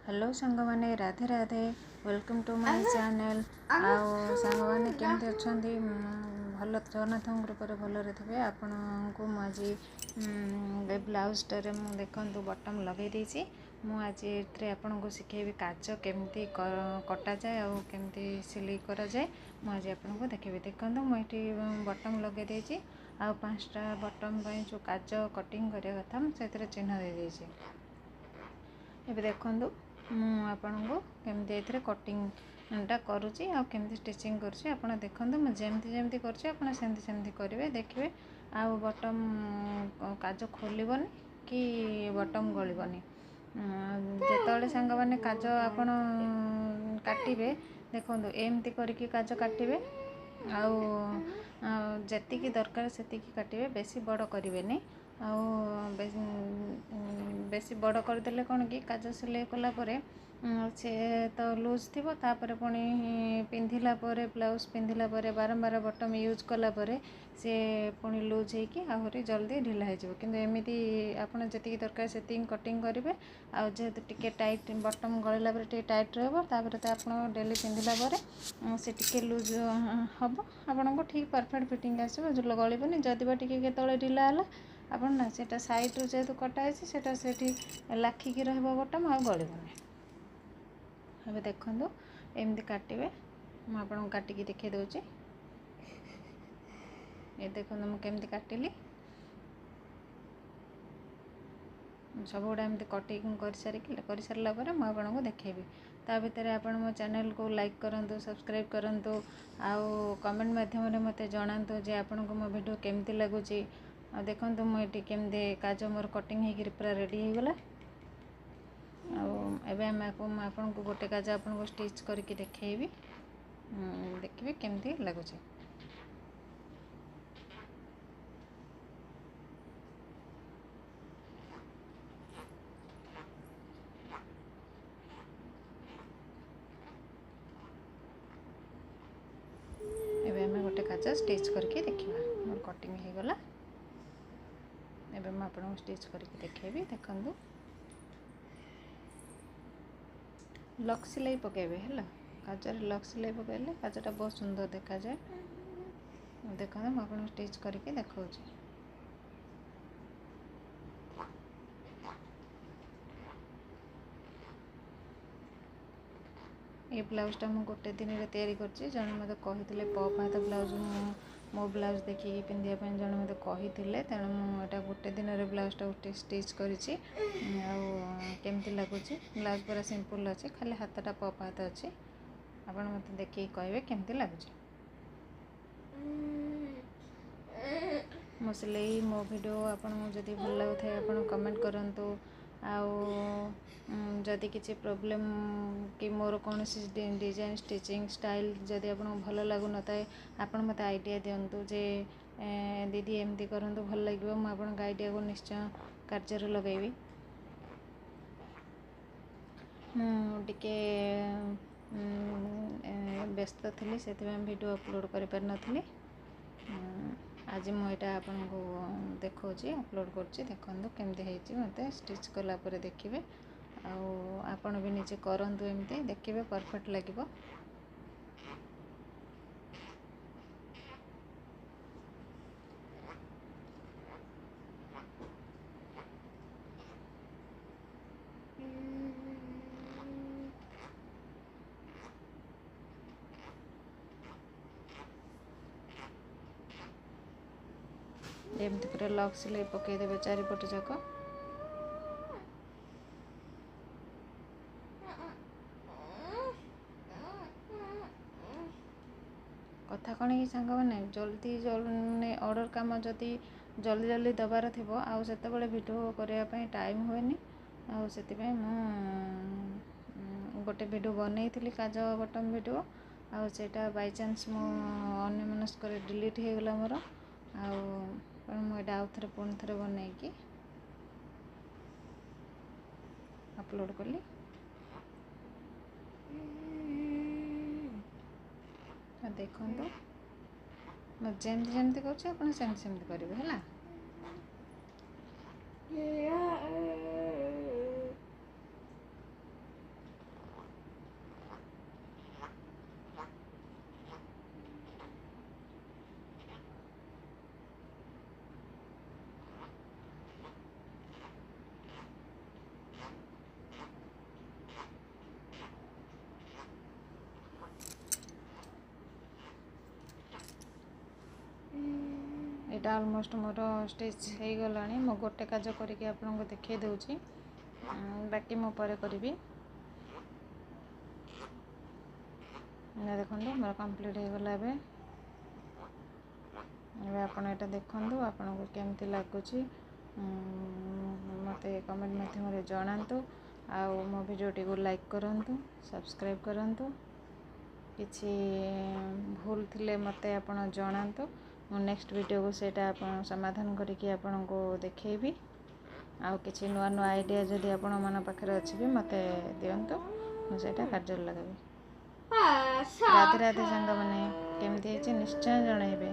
Hello ସାଙ୍ଗମାନେ, Radhe Radhe. Welcome to my channel. ଆଉ ସାଙ୍ଗମାନେ, କେମିତି ଅଛନ୍ତି? ଭଲ, ଜଗନ୍ନାଥଙ୍କ କୃପାରେ ଭଲରେ ଥିବେ। ଆପଣଙ୍କୁ ମୁଁ ଆଜି ଏ ବ୍ଲାଉଜଟାରେ ମୁଁ ଦେଖନ୍ତୁ ବଟମ୍ ଲଗାଇ ଦେଇଛି। ମୁଁ ଆଜି ଏଥିରେ ଆପଣଙ୍କୁ ଶିଖେଇବି କାଜ କେମିତି କଟାଯାଏ ଆଉ କେମିତି ସିଲେଇ କରାଯାଏ। ମୁଁ ଆଜି ଆପଣଙ୍କୁ ଦେଖେଇବି। ଦେଖନ୍ତୁ, ମୁଁ ଏଠି ବଟମ୍ ଲଗାଇ ଦେଇଛି ଆଉ 5ଟା ବଟମ୍ ପାଇଁ ଯେଉଁ କାଜ କଟିଂ କରିବା କଥା, ମୁଁ ସେଥିରେ ଚିହ୍ନ ଦେଇଦେଇଛି। ଏବେ ଦେଖନ୍ତୁ, ମୁଁ ଆପଣଙ୍କୁ କେମିତି ଏଥିରେ କଟିଂଟା କରୁଛି ଆଉ କେମିତି ଷ୍ଟିଚିଂ କରୁଛି। ଆପଣ ଦେଖନ୍ତୁ, ମୁଁ ଯେମିତି ଯେମିତି କରୁଛି, ଆପଣ ସେମିତି ସେମିତି କରିବେ। ଦେଖିବେ, ଆଉ ବଟମ୍ କାଜ ଖୋଲିବନି କି ବଟମ୍ ଗଳିବନି। ଯେତେବେଳେ ସାଙ୍ଗମାନେ କାଜ ଆପଣ କାଟିବେ, ଦେଖନ୍ତୁ, ଏମିତି କରିକି କାଜ କାଟିବେ ଆଉ ଯେତିକି ଦରକାର ସେତିକି କାଟିବେ, ବେଶୀ ବଡ଼ କରିବେନି। ଆଉ ବେଶୀ ବଡ଼ କରିଦେଲେ କ'ଣ କି, କାଜ ସିଲେଇ କଲା ପରେ ସେ ତ ଲୁଜ୍ ଥିବ, ତାପରେ ପୁଣି ପିନ୍ଧିଲା ପରେ, ବ୍ଲାଉଜ୍ ପିନ୍ଧିଲା ପରେ, ବାରମ୍ବାର ବଟମ୍ ୟୁଜ୍ କଲା ପରେ ସେ ପୁଣି ଲୁଜ୍ ହେଇକି ଆହୁରି ଜଲ୍ଦି ଢିଲା ହେଇଯିବ। କିନ୍ତୁ ଏମିତି ଆପଣ ଯେତିକି ଦରକାର ସେତିକି କଟିଂ କରିବେ। ଆଉ ଯେହେତୁ ଟିକେ ଟାଇଟ୍, ବଟମ୍ ଗଳିଲା ପରେ ଟିକେ ଟାଇଟ୍ ରହିବ, ତାପରେ ତ ଆପଣ ଡେଲି ପିନ୍ଧିଲା ପରେ ସେ ଟିକେ ଲୁଜ୍ ହେବ, ଆପଣଙ୍କୁ ଠିକ୍ ପରଫେକ୍ଟ ଫିଟିଂ ଆସିବ, ଗଳିବନି। ଯଦି ବା ଟିକେ କେତେବେଳେ ଢିଲା ହେଲା, ଆପଣ ନା ସେଇଟା ସାଇଡ଼୍ରୁ ଯେହେତୁ କଟା ହେଇଛି, ସେଇଟା ସେଠି ଲାଖିକି ରହିବ ବଟମ୍, ଆଉ ଗଳିବନି। ଏବେ ଦେଖନ୍ତୁ, ଏମିତି କାଟିବେ। ମୁଁ ଆପଣଙ୍କୁ କାଟିକି ଦେଖାଇ ଦେଉଛି। ଏ ଦେଖନ୍ତୁ, ମୁଁ କେମିତି କାଟିଲି। ସବୁଗୁଡ଼ା ଏମିତି କଟିଂ କରିସାରିକି କରିସାରିଲା ପରେ ମୁଁ ଆପଣଙ୍କୁ ଦେଖେଇବି। ତା ଭିତରେ ଆପଣ ମୋ ଚ୍ୟାନେଲକୁ ଲାଇକ୍ କରନ୍ତୁ, ସବସ୍କ୍ରାଇବ୍ କରନ୍ତୁ ଆଉ କମେଣ୍ଟ ମାଧ୍ୟମରେ ମୋତେ ଜଣାନ୍ତୁ ଯେ ଆପଣଙ୍କୁ ମୋ ଭିଡ଼ିଓ କେମିତି ଲାଗୁଛି। ଆଉ ଦେଖନ୍ତୁ, ମୁଁ ଏଠି କେମିତି କାଜ ମୋର କଟିଂ ହେଇକିରି ପୁରା ରେଡ଼ି ହେଇଗଲା। ଆଉ ଏବେ ଆମେ ମୁଁ ଆପଣଙ୍କୁ ଗୋଟେ କାଜ ଆପଣଙ୍କୁ ଷ୍ଟିଚ୍ କରିକି ଦେଖେଇବି, ଦେଖିବେ କେମିତି ଲାଗୁଛି। ଏବେ ଆମେ ଗୋଟେ କାଜ ଷ୍ଟିଚ୍ କରିକି ଦେଖିବା। ମୋର କଟିଂ ହେଇଗଲା, ଏବେ ମୁଁ ଆପଣଙ୍କୁ ଷ୍ଟିଚ୍ କରିକି ଦେଖେଇବି। ଦେଖନ୍ତୁ, ଲକ୍ ସିଲେଇ ପକାଇବେ ହେଲା। କାଜରେ ଲକ୍ ସିଲେଇ ପକାଇଲେ କାଜଟା ବହୁତ ସୁନ୍ଦର ଦେଖାଯାଏ। ଦେଖନ୍ତୁ, ମୁଁ ଆପଣଙ୍କୁ ଷ୍ଟିଚ୍ କରିକି ଦେଖାଉଛି। ଏ ବ୍ଲାଉଜଟା ମୁଁ ଗୋଟେ ଦିନରେ ତିଆରି କରିଛି। ଜଣେ ମୋତେ କହିଥିଲେ ପଫ୍ ହାତ ବ୍ଲାଉଜ, ମୁଁ ମୋ ବ୍ଲାଉଜ ଦେଖିକି ପିନ୍ଧିବା ପାଇଁ ଜଣେ ମୋତେ କହିଥିଲେ। ତେଣୁ ମୁଁ ଏଇଟା ଗୋଟେ ଦିନରେ ବ୍ଲାଉଜଟା ଗୋଟେ ଷ୍ଟିଚ୍ କରିଛି। ଆଉ କେମିତି ଲାଗୁଛି? ବ୍ଲାଉଜ ପୁରା ସିମ୍ପଲ୍ ଅଛି, ଖାଲି ହାତଟା ପଫ୍ ହାତ ଅଛି। ଆପଣ ମୋତେ ଦେଖିକି କହିବେ କେମିତି ଲାଗୁଛି ମୋ ସିଲେଇ, ମୋ ଭିଡ଼ିଓ। ଆପଣଙ୍କୁ ଯଦି ଭଲ ଲାଗୁଥାଏ, ଆପଣ କମେଣ୍ଟ କରନ୍ତୁ। ଆଉ ଯଦି କିଛି ପ୍ରୋବ୍ଲେମ୍ କି ମୋର କୌଣସି ଡିଜାଇନ୍, ଷ୍ଟିଚିଂ ଷ୍ଟାଇଲ୍ ଯଦି ଆପଣଙ୍କୁ ଭଲ ଲାଗୁନଥାଏ, ଆପଣ ମୋତେ ଆଇଡ଼ିଆ ଦିଅନ୍ତୁ ଯେ ଦିଦି, ଏମିତି କରନ୍ତୁ, ଭଲ ଲାଗିବ। ମୁଁ ଆପଣଙ୍କ ଆଇଡ଼ିଆକୁ ନିଶ୍ଚୟ କାର୍ଯ୍ୟରେ ଲଗାଇବି। ମୁଁ ଟିକେ ବ୍ୟସ୍ତ ଥିଲି, ସେଥିପାଇଁ ଭିଡ଼ିଓ ଅପଲୋଡ଼ କରିପାରିନଥିଲି। ଆଜି ମୁଁ ଏଇଟା ଆପଣଙ୍କୁ ଦେଖାଉଛି, ଅପଲୋଡ଼ କରୁଛି। ଦେଖନ୍ତୁ କେମିତି ହେଇଛି, ମୋତେ ଷ୍ଟିଚ୍ କଲା ପରେ ଦେଖିବେ। ଆଉ ଆପଣ ବି ନିଜେ କରନ୍ତୁ ଏମିତି, ଦେଖିବେ ପରଫେକ୍ଟ ଲାଗିବ। ଏମିତି ପୁରା ଲକ୍ ସିଲେଇ ପକାଇଦେବେ ଚାରିପଟ ଯାକ। କଥା କ'ଣ କି ସାଙ୍ଗମାନେ, ଜଲ୍ଦି ମାନେ ଅର୍ଡ଼ର କାମ ଯଦି ଜଲ୍ଦି ଜଲ୍ଦି ଦେବାର ଥିବ, ଆଉ ସେତେବେଳେ ଭିଡ଼ିଓ କରିବା ପାଇଁ ଟାଇମ୍ ହୁଏନି। ଆଉ ସେଥିପାଇଁ ମୁଁ ଗୋଟେ ଭିଡ଼ିଓ ବନେଇଥିଲି, କାଜ ବଟମ୍ ଭିଡ଼ିଓ, ଆଉ ସେଇଟା ବାଇଚାନ୍ସ ମୁଁ ଅନ୍ୟମନସ୍କରେ ଡିଲିଟ୍ ହେଇଗଲା ମୋର। ଆଉ ମୁଁ ଏଇଟା ଆଉ ଥରେ ପୁଣି ଥରେ ବନେଇକି ଅପଲୋଡ଼ କଲି। ଦେଖନ୍ତୁ, ମୁଁ ଯେମିତି ଯେମିତି କରୁଛି, ଆପଣ ସେମିତି ସେମିତି କରିବେ ହେଲା। ଏଇଟା ଅଲମୋଷ୍ଟ ମୋର ଷ୍ଟିଚ୍ ହେଇଗଲାଣି। ମୁଁ ଗୋଟେ କାଜ କରିକି ଆପଣଙ୍କୁ ଦେଖାଇ ଦେଉଛି, ବାକି ମୁଁ ପରେ କରିବି। ଦେଖନ୍ତୁ, ମୋର କମ୍ପ୍ଲିଟ୍ ହେଇଗଲା ଏବେ। ଏବେ ଆପଣ ଏଇଟା ଦେଖନ୍ତୁ, ଆପଣଙ୍କୁ କେମିତି ଲାଗୁଛି ମୋତେ କମେଣ୍ଟ ମାଧ୍ୟମରେ ଜଣାନ୍ତୁ, ଆଉ ମୋ ଭିଡ଼ିଓଟିକୁ ଲାଇକ୍ କରନ୍ତୁ, ସବସ୍କ୍ରାଇବ୍ କରନ୍ତୁ। କିଛି ଭୁଲ ଥିଲେ ମୋତେ ଆପଣ ଜଣାନ୍ତୁ, ମୁଁ ନେକ୍ସଟ ଭିଡ଼ିଓକୁ ସେଇଟା ଆପଣ ସମାଧାନ କରିକି ଆପଣଙ୍କୁ ଦେଖେଇବି। ଆଉ କିଛି ନୂଆ ନୂଆ ଆଇଡ଼ିଆ ଯଦି ଆପଣମାନଙ୍କ ପାଖରେ ଅଛି ବି ମୋତେ ଦିଅନ୍ତୁ, ମୁଁ ସେଇଟା କାର୍ଯ୍ୟରେ ଲଗାଇବି। ରାଧେ ରାଧେ ସାଙ୍ଗମାନେ, କେମିତି ହେଇଛି ନିଶ୍ଚୟ ଜଣାଇବେ।